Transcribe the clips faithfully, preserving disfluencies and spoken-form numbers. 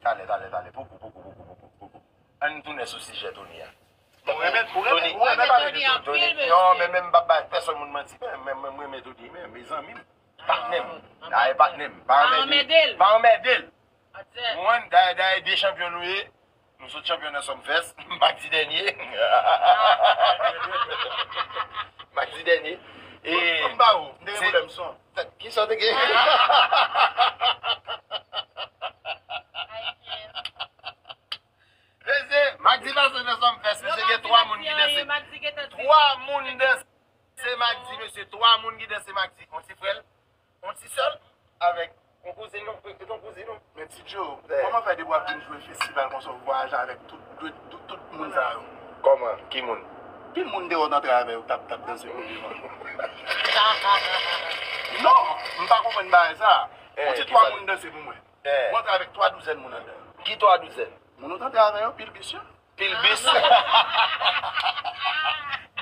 Talè, talè, talè. Poko, poko, poko, poko, poko. Ann tounen sou sijè Tony a. Ou renmen, ou renmen, ou renmen pale de Tony. Tony, non, men menm m p ap bay pèsonn moun manti. Men, men, men, mwen renmen Tony, men, mezanmi m. Patnè m. Dayè patnè m. Pa anmède l. Pa anmède l. Ou konprann? Dayè, dayè, de chanpyon nou ye. Nou sot chanpyon nan Sumfest. Max di dènye. Max di dènye. E m ba ou, m te gen pwoblèm son. Ki sa w te gen? Mesye, Max di pase nan Sumfest, mesye, gen twa moun ki danse. Twa moun danse Max di, mesye. Twa moun ki danse Max di. Yon ti frè l, yon ti sè l, avèk yon kouzin, non, e, e yon kouzin, non. Men Ti Joe, kòman fè depi w ap vin jwe festival konsa, w vwayaje avèk tout, tout, tout, tout moun sa yo? Kòman? Ki moun? Pil moun deyò nan travay yo k ap, k ap danse pou devan. Non, m pa konprann bagay sa. Ou di twa moun danse pou mwen. Ou antre avèk twa douzèn moun anndan. Ki twa douzèn? Moun ou t antre avè yo, pil bis yo. Pil bis.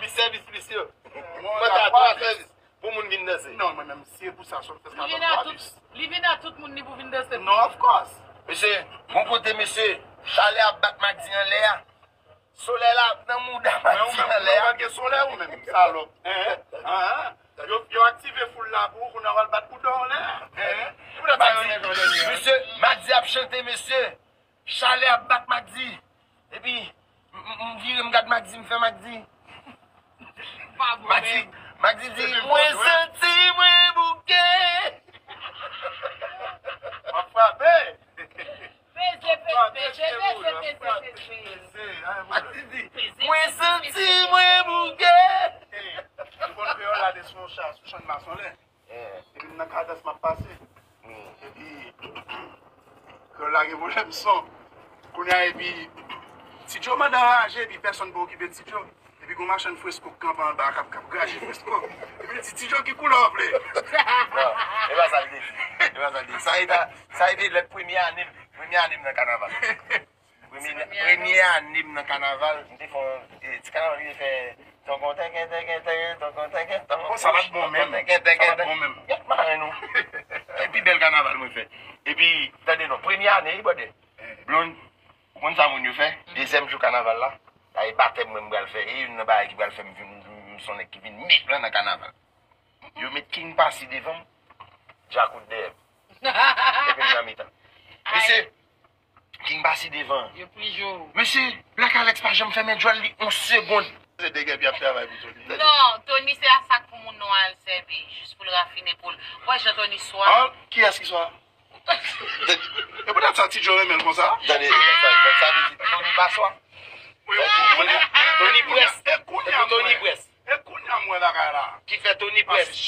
Bis sèvis, bis yo. Mwen ta twa sèvis pou moun vin danse. Non, mwen menm, si e pou sa, sòm fè sa, li vin a tout, li vin a tout moun li pou vin danse. Non, of course. Mesye, bon kote, mesye, chalè ap bat Max di anlè a. Solèy la ap nan mouda Max di anlè a. Men ou pa gen solèy ou menm, salòp. Hein? Hein? Yo, yo aktive foul la pou ou, kounye a w al bat bouda w anlè a. Hein? Max di, mesye, Max di ap chante, mesye. Chalè ap bat Max di. Epi, m, m, m vire, m gad Max di, m fè Max di. Max di, Max di, di, mwen santi mwen bouke. W ap frape. Peze, peze, peze, peze, peze, peze. Max di, di, mwen santi mwen bouke. Ou konn kreyòl la te sou yon cha, sou chann mason lè. Epi m nan kadans m ap pase. Epi, kreyòl la gen pwoblèm son. Kounye a, epi, Ti Joe mande anraje, epi pèsonn pa okipe Ti Joe. Epi gon machann fresko k kanpe anba a k ap, k ap graje fresko. Epi li di, Ti Joe, ki koulè w vle? Non, e pa sa l te di. E pa sa l te di. Sa e ta, sa e te lè premye ane m, premye ane m nan kanaval. Premye, premye ane m nan kanaval, m te fè yon, eh, ti kanaval ki te fè tonton tenken, tenken, tenken, tonton tenken, tonton. Bon, sa pa t bon menm. Sa pa t bon menm. Yèt maren nou. E pi bèl kanaval mwen fè. Epi, tande non, premye ane, wi, brother. Blonde, ou konn sa moun yo fè? Dezyèm jou kanaval la, la e batèm mwen m pral fè. E youn nan bagay ki pral fè m vin, m, m, m se yon nèg ki vin met lan nan kanaval. Yo met King Passy devan m, Djakout dèyè m. Epi m nan mitan. Mesye, King Passy devan. Yo plijo. Mesye, Black Alex pa janm fèmen djòl li yon segonn. Se de gèp y ap travay pou Tony. Non, Tony se a sa k pou moun nou al sèvi, jis pou l rafine po l. Ou wè jan Tony swa? An, kiyès ki swa? E poutèt sa Ti Joe renmen l konsa? Tande, sa, sa vle di Tony pa swa. Wi, wi, wi. Tony près. E kounye a Tony près. E kounye a m wè bagay la. Ki fè Tony près.